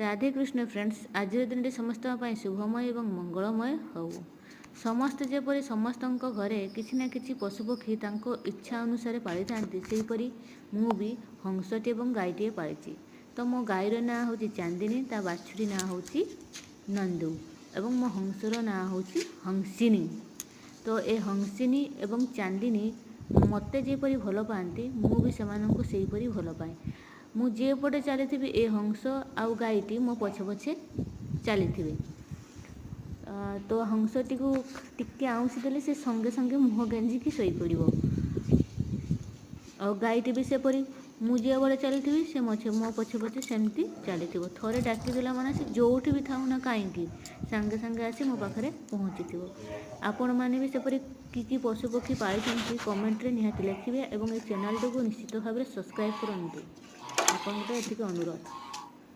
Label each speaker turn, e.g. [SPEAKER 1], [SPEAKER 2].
[SPEAKER 1] Radhe Krishna friends, ଆଜିର ଦିନଟି ସମସ୍ତଙ୍କ ପାଇଁ ଶୁଭମୟ ଏବଂ ମଙ୍ଗଳମୟ ହେଉ। ସମସ୍ତେ ଯେପରି ସମସ୍ତଙ୍କ ଘରେ କିଛି ନା କିଛି ପଶୁପକ୍ଷୀ ତାଙ୍କ ଇଚ୍ଛା ଅନୁସାରେ ପାଳିଥାନ୍ତି, ସେହିପରି ମୁଁ ବି ହଂସଟି ଏବଂ ଗାଈଟିଏ ପାଳିଛି। ତ ମୋ ଗାଈର ନାଁ ହେଉଛି ଚାନ୍ଦିନୀ, ତା ବାଛୁରୀ ନାଁ ହେଉଛି ନନ୍ଦୁ ଏବଂ ମୋ ହଂସର ନାଁ ହେଉଛି ହଂସିନୀ। ତ ଏ ହଂସିନୀ ଏବଂ ଚାନ୍ଦିନୀ ମୋତେ ଯେପରି ଭଲ ପାଆନ୍ତି, ମୁଁ ବି ସେମାନଙ୍କୁ ସେହିପରି ଭଲ ପାଏ। ମୁଁ ଯେଉଁପଟେ ଚାଲିଥିବି, ଏ ହଂସ ଆଉ ଗାଈଟି ମୋ ପଛେ ପଛେ ଚାଲିଥିବେ। ତ ହଂସଟିକୁ ଟିକେ ଆଉଁସି ଦେଲେ ସେ ସଙ୍ଗେ ସଙ୍ଗେ ମୁହଁ ଗେଞ୍ଜିକି ଶୋଇପଡ଼ିବ। ଆଉ ଗାଈଟି ବି ସେପରି, ମୁଁ ଯେଉଁଆଡ଼େ ଚାଲିଥିବି, ସେ ମୋ ପଛେ ପଛେ ସେମିତି ଚାଲିଥିବ। ଥରେ ଡାକିଦେଲା ମାନେ ସେ ଯେଉଁଠି ବି ଥାଉ ନା କାହିଁକି, ସାଙ୍ଗେ ସାଙ୍ଗେ ଆସି ମୋ ପାଖରେ ପହଞ୍ଚିଥିବ। ଆପଣମାନେ ବି ସେପରି କି କି ପଶୁପକ୍ଷୀ ପାଳିଛନ୍ତି, କମେଣ୍ଟରେ ନିହାତି ଲେଖିବେ ଏବଂ ଏ ଚ୍ୟାନେଲଟିକୁ ନିଶ୍ଚିତ ଭାବରେ ସବସ୍କ୍ରାଇବ୍ କରନ୍ତୁ। ଆପଣଙ୍କର ଏତିକି ଅନୁରୋଧ।